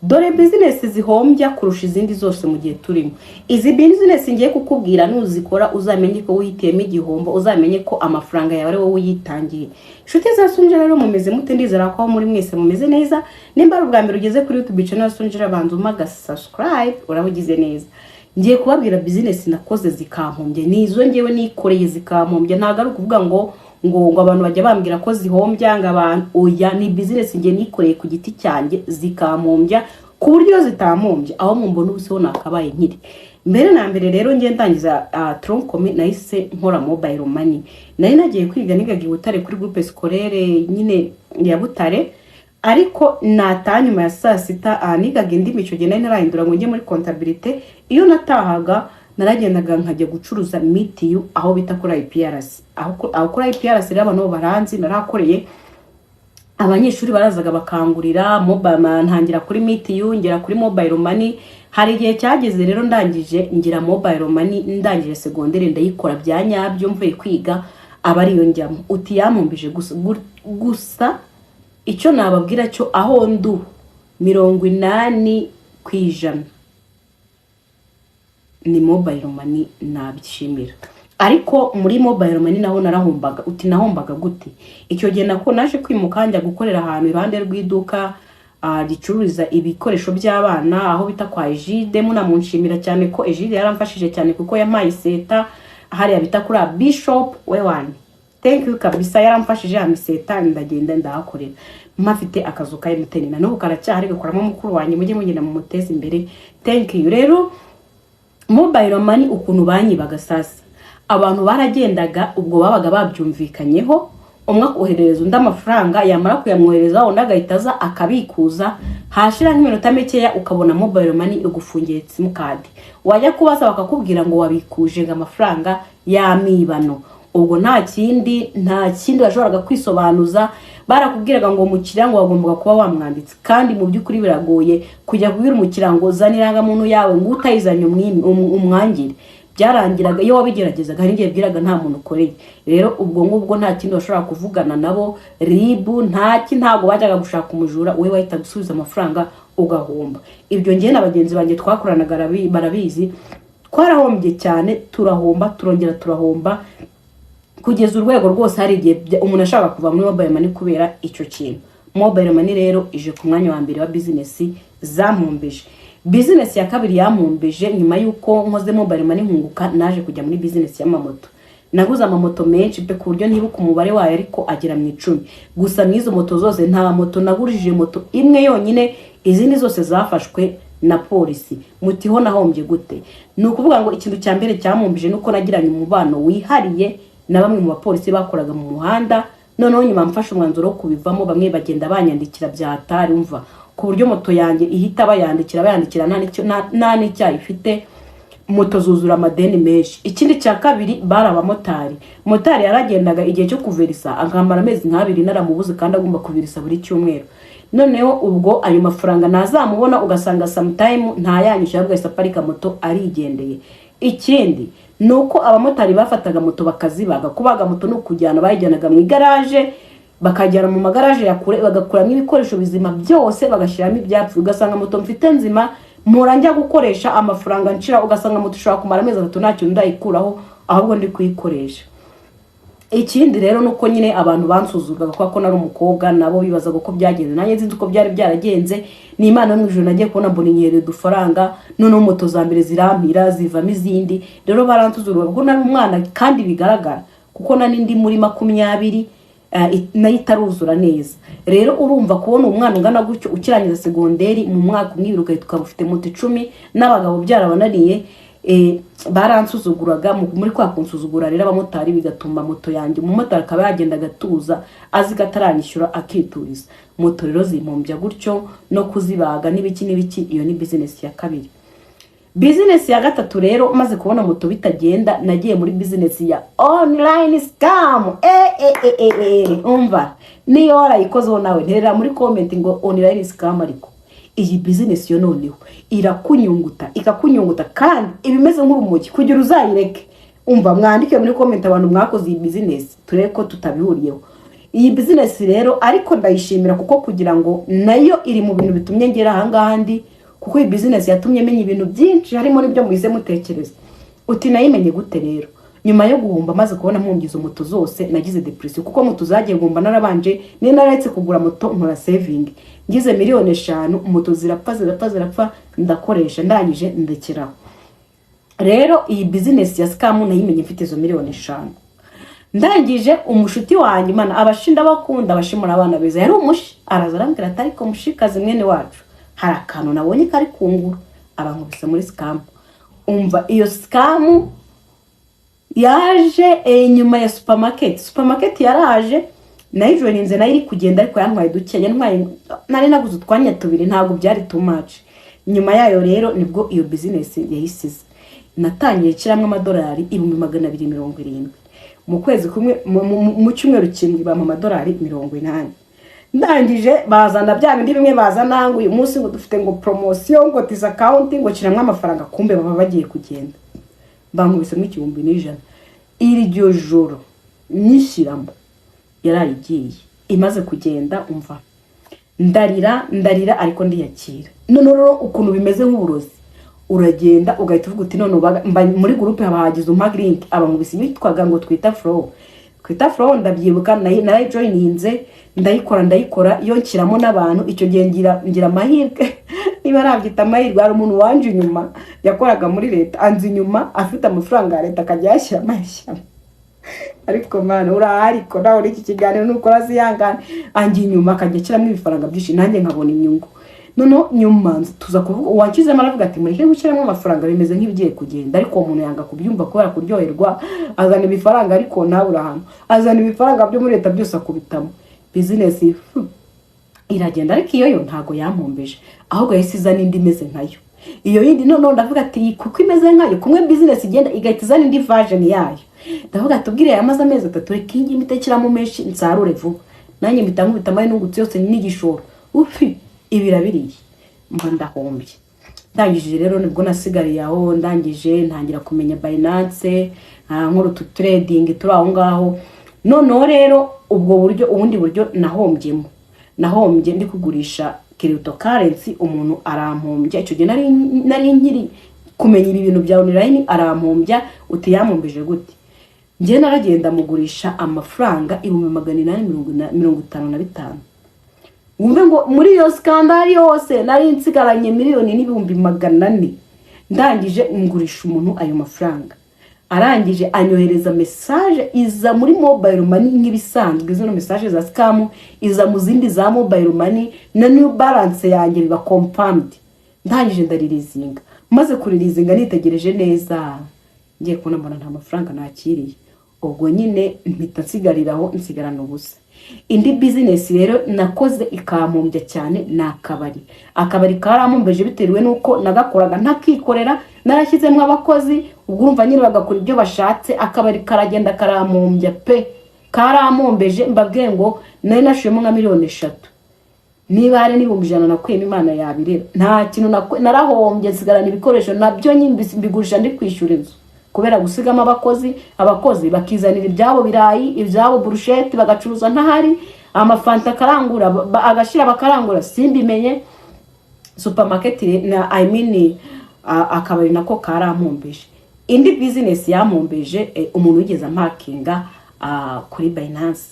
Dore bizinesi zihombya kurusha izindi zose mu gihe turimo. Izi bizinesi ngiye kukubwira, nuzikora uzamenye ko wihitiyemo igihombo, uzamenye ko amafaranga yawe ari wowe uyitangiye. Inshuti za Sunjira rero, mumeze mute? Ndizera ko aho muri mwese mumeze neza. Nimba ari ubwa mbere ugeze kuri YouTube channel ya Sunjira, banza umaga subscribe, uraba ugize neza. Ngiye kubabwira bizinesi nakoze zikampombye. Ni izo ngewe nikoreye zikampombye. Ntabwo ari ukuvuga ngo abantu bajya bambwira ko zihombya, ngo abantu, oya. Ni bizinesi ngiye nikoreye ku giti cyanjye zikampombya, ku buryo iyo zitampombye aho mumbona ubu siho nakabaye nkiri. Mbere na mbere rero, ngiye ndangiza tronc commun, nahise nkora mobile money. Nari nagiye kwiga, nigaga i Butare kuri groupe scolaire nyine ya Butare, ariko nataha nyuma ya saa sita. Nigaga indimi icyo gihe, nari narahindura ngo njye muri comptabilité. Iyo natahaga naragendaga nkajya gucuruza mitiyu aho bita kuri IPRC. Aho kuri IPRC rero abantu baranzi, narahakoreye. Abanyeshuri barazaga bakangurira mobile, ntangira kuri mitiyu, ngera kuri mobile money. Hari igihe cyageze rero ndangije ngira mobile money, ndangije segonderi, ndayikora bya nyabyo mvuye kwiga, aba ariyo njyamo. Uti yampumbije gusa gusa icyo nababwira cyo, aho ndu 80% ni mobile money, nabyishimira. Ariko muri mobile money naho narahombaga. Uti nahombaga gute? Icyo gihe nako naje kwimuka, njya gukorera ahantu iruhande rw'iduka ricururiza ibikoresho by'abana, aho bita kwa Egide. Munamunshimira cyane ko Egide yaramfashije cyane, kuko yampaye iseta hariya bita kuri Bishop Wewani. Thank you kabisa, yaramfashije amiseta, ndagenda ndahakorera mpafite akazu ka MTN, na n'ubu karacyahari, gakoramo mukuru wanjye. Mujye mugenda mumuteze imbere. Thank you. Rero mobile money ukuntu banyibaga sasa, abantu baragendaga, ubwo babaga babyumvikanyeho, umwe akoherereza undi amafaranga, yamara kuyamwohereza undi agahita aza akabikuza. Hashira nk'iminota mikeya ukabona mobile money igufungiye simukadi, wajya kubaza bakakubwira ngo wabikuje ngo amafaranga y'amibano. Ubwo nta kindi washoboraga kwisobanuza. Barakubwiraga ngo umukiriya ngo wagombaga kuba wamwanditse, kandi mu by'ukuri biragoye kujya kubwira umukiriya ngo zana irangamuntu yawe, ngo utayizanye umwangire. Byarangiraga iyo wabigeragezaga, hari igihe bwiraga nta muntu ukoreye. Rero ubwo ngubwo nta kindi washobora kuvugana nabo, RIB ntaki, ntabwo bajyaga gushaka umujura, wowe wahita gusubiza amafaranga ugahomba. Ibyo ngewe na bagenzi banjye twakoranaga barabizi, twarahombye cyane, turahomba, turongera turahomba, kugeza urwego rwose hari igihe umuntu ashaka kuva muri mobile money kubera icyo kintu. Mobile money rero ije ku mwanya wa mbere wa bizinesi zampombeje. Bizinesi ya kabiri yampombeje, nyuma y'uko nkoze mobile money nkunguka, naje kujya muri bizinesi y'amamoto. Naguze amamoto menshi pe, ku buryo ntibuka umubare wayo, ariko agera mu 10. Gusa n'izo moto zose, nta moto nagurishije, moto imwe yonyine, izindi zose zafashwe na polisi. Mutiho nahombye gute? Ni ukuvuga ngo ikintu cya mbere cyampumbije ni uko nagiranye umubano wihariye na bamwe mu bapolisi bakoraga mu muhanda. Noneho nyuma mfashe umwanzuro wo kubivamo, bamwe bagenda banyandikira bya hatari. Umva, ku buryo moto yanjye ihita bayandikira, bayandikira nta n'icyaha ifite, moto zuzura amadeni menshi. Ikindi cya kabiri, bari abamotari. Motari yaragendaga, igihe cyo kuverisa akamara amezi nk'abiri naramubuze, kandi agomba kuverisa buri cyumweru. Noneho ubwo ayo mafaranga ntazamubona, ugasanga sometime ntayanyishyura, ahubwo ahise aparika moto arigendeye. Ikindi ni uko abamotari bafataga moto bakazibaga. Kubaga moto ni ukujyana, bayijyanaga mu igaraje, bakajyana mu magaraje ya kure, bagakuramo ibikoresho bizima byose, bagashyiramo ibyapfuye. Ugasanga moto mfite nzima mpora njya gukoresha amafaranga nshira, ugasanga moto ishobora kumara amezi 3 nta kintu ndayikuraho, ahubwo ndi kuyikoresha. Ikindi rero ni uko nyine abantu bansuzuguraga kubera ko nari umukobwa, nabo bibazaga uko byagenze, nanjye sinzi uko byari byaragenze. Ni Imana yo mu ijuru, nagiye kubona mbona inyihereye udufaranga, noneho moto za mbere zirampira, zivamo izindi. Rero baransuzuguraga kuko nari umwana, kandi bigaragara kuko nari ndi muri 20, nayo itaruzura neza. Rero urumva, kubona umwana ungana gutyo ukirangiza segonderi, mu mwaka umwe, ibiri ugahita ukaba ufite moto 10, n'abagabo byarabananiye. Baransuzuguraga. Muri kwa kunsuzugura rero abamotari, bigatuma moto yanjye, umumotari akaba yagenda agatuza azi ko ataranyishyura, akituriza. Moto rero zimpombya gutyo, no kuzibaga n'ibiki n'ibiki. Iyo ni bizinesi ya kabiri. Bizinesi ya gatatu rero, maze kubona moto bitagenda, nagiye muri bizinesi ya online scam. Umva, niyo warayikozeho nawe nterera muri comment ngo online scam. Ariko iyi bizinesi yo noneho irakunyunguta, ikakunyunguta, kandi iba imeze nk'urumogi kugira uzayireke. Umva, mwandike muri comment abantu mwakoze iyi bizinesi, turebe ko tutabihuriyeho. Iyi business rero ariko ndayishimira, kuko kugira ngo nayo iri mu bintu bitumye ngera ahangaha ndi, kuko iyi business yatumye menya ibintu byinshi, harimo n'ibyo muhize mutekereza. Uti nayimenye gute rero? Nyuma yo guhomba, maze kubona mpumbye izo moto zose, nagize depression, kuko moto zagiye guhomba narabanje niyo naretse kugura moto, nkora saving, ngize miliyoni 5, moto zirapfa, zirapfa, zirapfa, ndakoresha, ndangije ndekeraho. Rero iyi business ya scam nayimenye mfite izo miliyoni 5. Ndangije umushuti wanjye, Imana abashi ndabakunda, abashimura abana beza, yari umushi, araza arambwira ati: "Ariko mushikazi mwene wacu, hari akantu nabonye kari kungura." Abankubise muri scam. Umva, iyo scam yaje nyuma ya supermarket. Supermarket yaraje, nayijoininze, nayo iri kugenda, ariko yantwaye duke, yantwaye, nari naguze utwanya tubiri, ntabwo byari too much. Nyuma yayo rero nibwo iyo business yahisize. Natangiye nshyiramo amadolari 270,000 mu kwezi kumwe, mu cyumweru kimwe bampa amadolari 80. Ndangije bazana bya bindi bimwe bazana ngo uyu munsi ngo dufite ngo promotion, ngo discount, ngo shyiramo amafaranga, kumbe baba bagiye kugenda. Bankubisemo 1,100 iryo joro nyishyiramo, yarayigiye. Imaze kugenda, umva, ndarira, ndarira, ariko ndiyakira. None rero ukuntu bimeze nk'uburozi, uragenda ugahita uvuga uti none mba muri groupe haba hagize umpa link, abankubise yitwaga ngo twita flow. Twita flow, ndabyibuka, narayijoininze, ndayikora, ndayikora, iyo nshyiramo n'abantu. Icyo gihe ngira amahirwe, niba nabyita amahirwe, hari umuntu wanje inyuma yakoraga muri leta, anza inyuma afite amafaranga ya leta, akajya yashyiramo, ayashyiramo. Ariko mana, urahari ko nawe uri iki kiganiro nukora zihangane. Anjye inyuma akajya ashyiramo ibifaranga byinshi, nanjye nkabona inyungu. Noneho nyuma tuza kuvuga, uwanshyizemo aravuga ati: "Mureke gushyiramo amafaranga, bimeze nk'ibigiye kugenda." Ariko uwo muntu yanga kubyumva kubera kuryoherwa, azana ibifaranga, ariko ntabura ahantu azana ibifaranga byo muri leta byose akubitamo. Business iragenda, ariko iyo yo ntago yampombeje, ahubwo yahise izana indi imeze nkayo. Iyo yindi noneho ndavuga ati kuko imeze nkayo, kumwe business igenda igahita izana indi version yayo, ndavuga ati ubwire yamaze amezi 3, reka iyi ngiyi mpite menshi nsarure vuba. Nanjye mpita nkubita amaye nungutse yose n'igishoro, ufi ibirabiriye, mba ndahombye. Ndangije rero nibwo nasigariye aho. Ndangije ntangira kumenya Binance, nkora utu trading turi aho ngaho. Noneho rero ubwo buryo, ubundi buryo nahombyemo, nahombye ndi kugurisha cryptocurrency, umuntu arampombya. Icyo gihe nari nkiri kumenya ibi bintu bya online, arampombya. Uti yampombeje gute? Njye naragenda mugurisha amafaranga 855,000. Wumve ngo muri iyo scandal yose nari nsigaranye 1,400,000. Ndangije ngurisha umuntu ayo mafaranga, arangije anyohereza message, iza muri mobile money nk'ibisanzwe, zino message za scam, iza mu zindi za mobile money na new balance yanjye biba confirmed. Ndangije ndareleasinga. Maze kureleasinga, nitegereje neza, ngiye kubona mbona nta mafaranga nakiriye. Ubwo nyine mpita nsigariraho, nsigarana ubusa. Indi business rero nakoze ikampombya cyane ni akabari. Akabari karampombeje bitewe n'uko nagakoraga ntakikorera, narashyizemo abakozi, ubwo urumva nyine bagakora ibyo bashatse. Akabari karagenda karampombya pe, karampombeje. Mbabwiye ngo nari nashoyemo nka miliyoni 3, niba hari n'100,000 nakuyemo, Imana yabireba. Nta kintu narahombye, nsigarana ibikoresho, nabyo nyine mbigurisha ndi kwishyura inzu, kubera gusigamo abakozi, abakozi bakizanira ibyabo birayi, ibyabo burusheti, bagacuruza ntahari, amafanta akarangura, agashira bakarangura, simbimenye. Supermarket na, I mean, akabari nako karampombeje. Indi business yampombeje, umuntu wigeze ampackinga kuri Binance.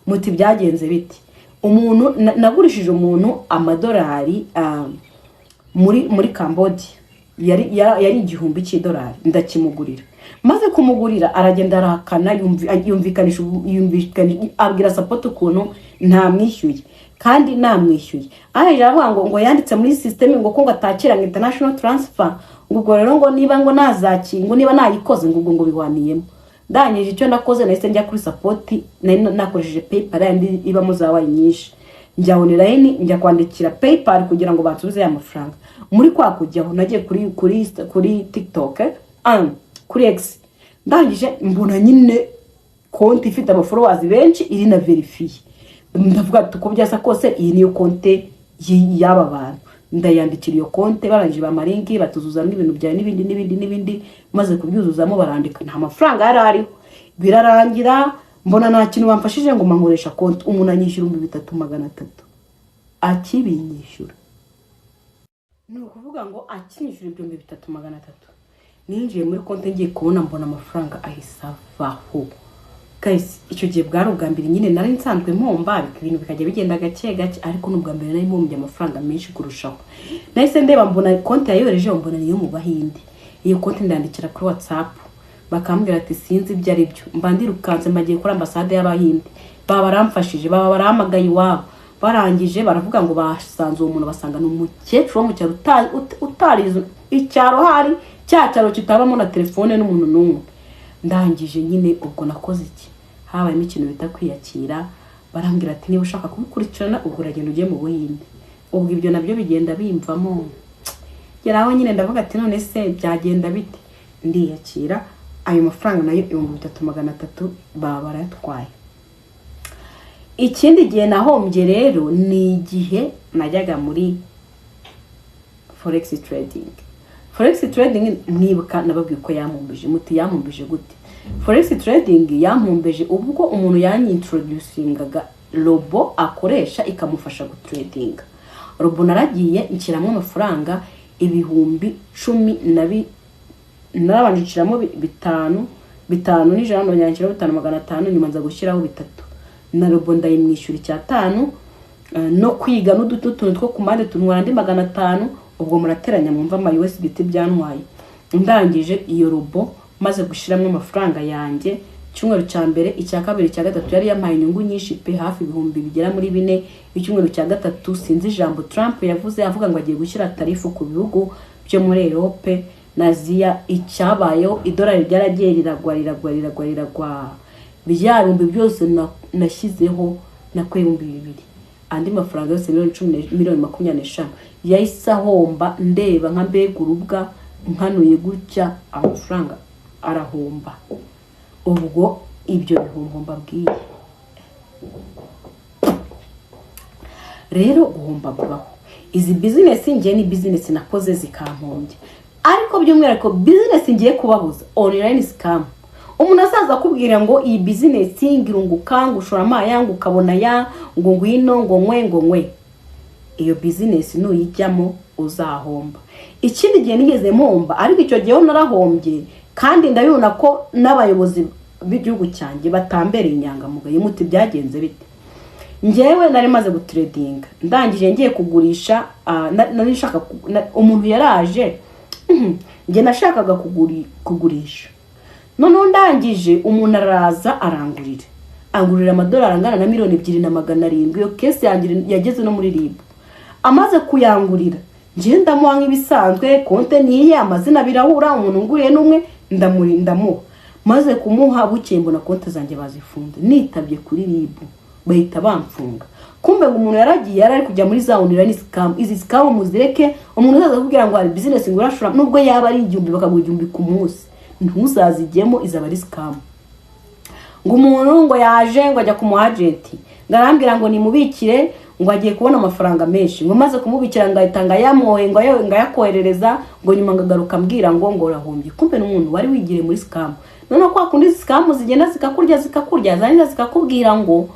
Muti byagenze bite? Umuntu nagurishije umuntu amadolari muri Cambodia, yari 1,000 cy'idolari, ndakimugurira. Maze kumugurira, aragenda arahakana, yumvikanisha, abwira support ukuntu ntamwishyuye kandi namwishyuye. Arangije aravuga ngo yanditse muri system ngo ko ngo atakira ngo international transfer, ngo ubwo rero ngo niba ngo nazaki, ngo niba nayikoze, ngo ubwo ngo bihwaniyemo. Ndangije icyo nakoze, nahise njya kuri support, nari nakoresheje PayPal yandi ibamo za wayi nyinshi, njya online, njya kwandikira PayPal kugira ngo bansubize ya mafaranga. Muri kwa kujyaho, nagiye kuri TikTok, kuri X, ndangije mbona nyine konti ifite abafollowers benshi, iri na vérifié. Ndavuga ati uko byasa kose iyi niyo konte y'aba bantu. Ndayandikira iyo konte, barangije bampa link, batuzuzamo ibintu byawe n'ibindi n'ibindi n'ibindi. Maze kubyuzuzamo, barandika, nta mafaranga yari ariho. Birarangira. Mbona nta kintu bamfashije ngo mankoresha konti. Umuntu anyishyura 3,300. Akibinyishyura, ni ukuvuga ngo akinyishyura 3,300, ninjiye muri konti, ngiye kubona mbona amafaranga ahise avaho. Guys, icyo gihe bwari ubwa mbere nyine. Nari nsanzwe mpomba, ibintu bikajya bigenda gake gake, ariko ni ubwa mbere nari mpombye amafaranga menshi kurushaho. Nahise ndeba mbona konti yayohereje, mbona niyo mu Bahinde. Iyo konti ndandikira kuri WhatsApp, bakambwira ati sinzi ibyo ari byo. Mba ndirukanse, mbagiye kuri ambasade y'Abahinde, baba baramfashije, baba barahamagaye iwabo. Barangije baravuga ngo basanze uwo muntu, basanga ni umukecuru wo mu cyaro utarize icyaro, hari cya cyaro kitabamo na telefone n'umuntu n'umwe. Ndangije nyine, ubwo nakoze iki? Habayemo ikintu bita kwiyakira. Barambwira ati niba ushaka kubikurikirana, ubwo uragenda ujye mu Buhinde. Ubwo ibyo nabyo bigenda bimvamo. Gera aho nyine ndavuga ati none se byagenda bite? Ndiyakira, ayo mafaranga nayo 3,300 baba barayatwaye. Ikindi gihe nahombye rero ni igihe najyaga muri forex trading. Forex trading, mwibuka nababwiye ko yampombeje? Muti yampombeje gute? Forex trading yampombeje ubwo umuntu yanyintroducingaga robot akoresha ikamufasha gutradinga. Robot naragiye nshyiramo amafaranga ibihumbi 10 na bi, narabanje nshyiramo bitanu bitanu n'ijana, nongera nshyiraho 5,500, nyuma nza gushyiraho bitatu, na robot ndayimwishyura icyatanu, no kwiga n'uduto tuntu two ku mpande tuntwara andi 500. Ubwo murateranya mwumva ama USDT byantwaye. Ndangije iyo robot, maze gushyiramo amafaranga yanjye, icyumweru cya mbere, icya kabiri, icya gatatu, yari yampaye inyungu nyinshi pe, hafi ibihumbi bigera muri bine. Icyumweru cya gatatu, sinzi ijambo Trump yavuze avuga ngo agiye gushyira tariff ku bihugu byo muri Europe na Aziya. Icyabayeho, idolari ryaragiye riragwa, riragwa, riragwa, riragwa. Bya bihumbi byose nashyizeho nakuye 2000. Andi mafaranga yose, miliyoni 10, miliyoni 25 yahise ahomba. Ndeba nka mbega urubwa nkanuye gutya, amafaranga arahomba. Ubwo ibyo bihombo mbabwiye rero, guhomba bibaho. Izi business ngiye, ni business nakoze zikampombya, ariko by'umwihariko business ngiye kubabuza, online scam. Umuntu azaza akubwira ngo iyi business ngirunguka, ngo ushora amaya, ngo ukabona ya, ngo ngwino, ngo nkwe, ngo nkwe, iyo business nuyijyamo uzahomba. Ikindi gihe nigeze mpomba, ariko icyo gihe ho narahombye kandi ndabibona ko n'abayobozi b'igihugu cyanjye batambereye inyangamugayo. Muti byagenze bite? Njyewe nari maze gutradinga, ndangije ngiye kugurisha, nari nshaka umuntu yaraje, njye nashakaga kugurisha. Noneho ndangije umuntu araza arangurira, angurira amadolari angana na miliyoni 2 na 700. Iyo case yanjye yageze no muri RIB. Amaze kuyangurira, njye ndamuha nk'ibisanzwe, konte niye, amazina birahura, umuntu nguriye n'umwe, ndamuha. Maze kumuha, bukeye mbona konte zanjye bazifunze. Nitabye kuri RIB bahita bamfunga. Kumbe ngo umuntu yaragiye, yari ari kujya muri za online scam. Izi scam muzireke. Umuntu uzaza kubwira ngo hari business ngo urashora, nubwo yaba ari 1000, bakaguha 1000 ku munsi, ntuzazigemo, izaba ari scam. Ngo umuntu ngo yaje, ngo ajya ku mu agent, ngo arambwira ngo nimubikire, ngo agiye kubona amafaranga menshi, ngo maze kumubikira ngo ahita ngo ayamuhe, ngo ayakoherereza, ngo nyuma ngo agaruka ambwira ngo urahombye. Kumbe n'umuntu wari wigiriye muri scam. Noneho kwa kundi scam zigenda zikakurya, zikakurya, zarangiza zikakubwira ngo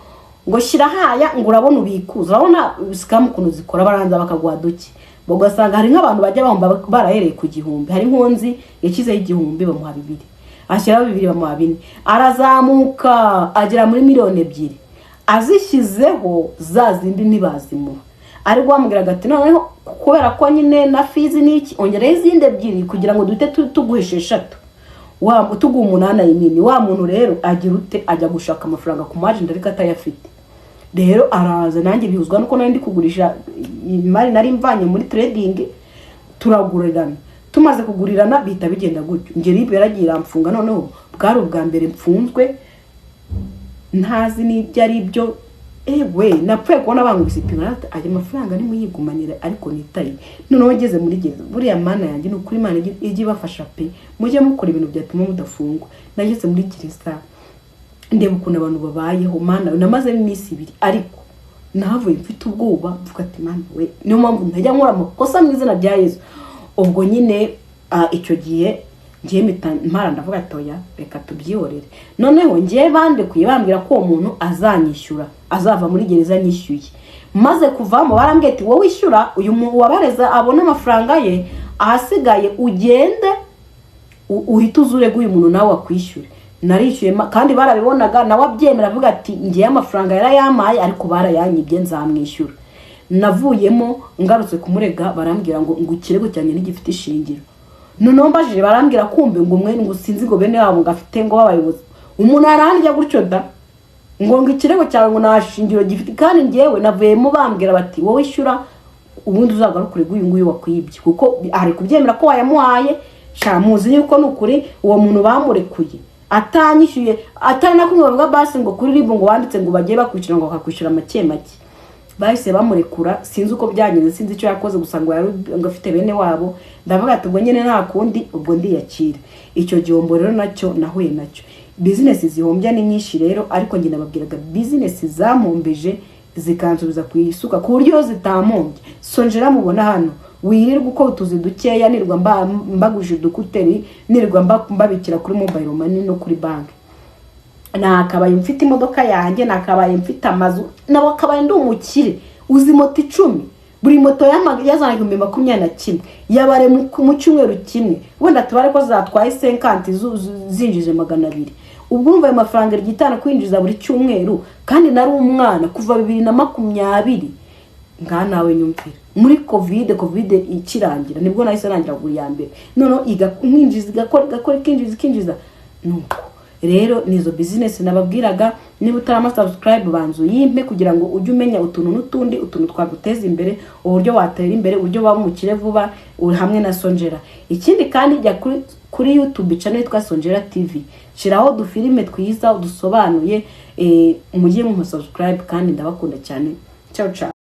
shyira haya, ngo urabona ubikuza. Urabona scam ukuntu zikora? Baranza bakaguha duke, ugasanga hari nk'abantu bajya bahomba barahereye ku 1000. Hari nkunzi yashyizeho 1000, bamuha bibiri, ashyiraho bibiri, bamuha bine, arazamuka agera muri miliyoni 2. Azishyizeho, za zindi ntibazimuha, ariko bamubwiraga ati noneho kubera ko nyine na fees n'iki, ongeraho izindi ebyiri kugira ngo duhite tuguha esheshatu, wa tuguha umunani ayimini. Wa muntu rero agira ute? Ajya gushaka amafaranga ku ma agent, ariko atayafite. Rero araza, nanjye bihuzwa nuko nari ndi kugurisha imari nari mvanye muri trading, turagurirana. Tumaze kugurirana bihita bigenda gutyo. Njye RIB yaragiye iramfunga. Noneho bwari ubwa mbere mfunzwe ntazi n'ibyo ari byo. Ewe, napfuye kubona bankubise ipingu, aya mafaranga nimuyigumanire, ariko nitaye. Noneho ngeze muri gereza, buriya Mana yanjye, ni ukuri Imana ijye ibafasha pe, mujye mukora ibintu byatuma mudafungwa. Nageze muri gereza ndeba ukuntu abantu babayeho. Mana, namazemo iminsi 2, ariko nahavuye mfite ubwoba, mvuga ati Mana we, niyo mpamvu ntajya nkora amakosa mu izina rya Yesu. Ubwo nyine icyo gihe Ngiye mpita mpara, ndavuga ati: "Oya, reka tubyihorere." Noneho ngiye bandekuye, bambwira ko uwo muntu azanyishyura, azava muri gereza anyishyuye. Maze kuvamo barambwiye ati: "Wowe wishyura uyu muntu wabareza abone amafaranga ye, ahasigaye ugende uhite uza urege uyu muntu nawe wakwishyure." Narishyuye, kandi barabibonaga, nawe abyemera, avuga ati: "Ngiye amafaranga yarayampaye ariko barayanyibye, nzamwishyura." Navuyemo ngarutse kumurega, barambwira ngo ikirego cyanjye ntigifite ishingiro. Noneho mbajije barambwira kumbe ngo umwe ngo sinzi ngo bene wabo ngo afite ngo b'abayobozi. Umuntu arandya gutyo da, ngo ikirego cyawe ngo nta shingiro gifite, kandi ngewe navuyemo bambwira bati: "Wowe ishyura, ubundi uzagaruke urege uyu nguyu wakwibye," kuko ari kubyemera ko wayamuhaye. Sha, muzi yuko ni ukuri uwo muntu bamurekuye atanyishyuye, atari na kumwe bavuga basi ngo kuri RIB ngo wanditse ngo bagiye bakwishyura, ngo bakakwishyura make make. Bahise bamurekura, sinzi uko byagenze, sinzi icyo yakoze, gusa ngo yari ngo afite bene wabo. Ndavuga ati: "Ubwo nyine nta kundi, ubwo ndiyakira." Icyo gihombo rero nacyo nahuye nacyo. Bizinesi zihombya ni nyinshi rero, ariko njye nababwiraga bizinesi zampombeje zikansubiza ku isuka, ku buryo zitampombye. Sonjera mubona hano wirirwa ukora utuzi dukeya, nirwa mbaguje udukuteri, nirwa mbabikira kuri mobile money no kuri banki, nakabaye mfite imodoka yanjye, nakabaye mfite amazu, nakabaye ndi umukire. Uzi moto 10, buri moto yazana 21,000, yabare mu cyumweru kimwe, wenda tubare ko zatwaye 50, zinjije 200. Ubwo urumva ayo mafaranga ryitana kwinjiza buri cyumweru, kandi nari umwana kuva 2020. Ngaha nawe nyumvira, muri COVID ikirangira nibwo nahise rangira kugura iya mbere, noneho nkinjiza, igakora, igakora, ikinjiza, ikinjiza. Nuko rero nizo bizinesi nababwiraga. Niba utarama subscribe, banza uyimpe kugira ngo ujye umenya utuntu n'utundi, utuntu twaguteza imbere, uburyo watera imbere, uburyo waba umukire vuba uri hamwe na Sonjera. Ikindi kandi, jya kuri YouTube channel yitwa Sonjera TV, shiraho udufilime twiza udusobanuye. Mujye mu subscribe, kandi ndabakunda cyane. Ciao ciao.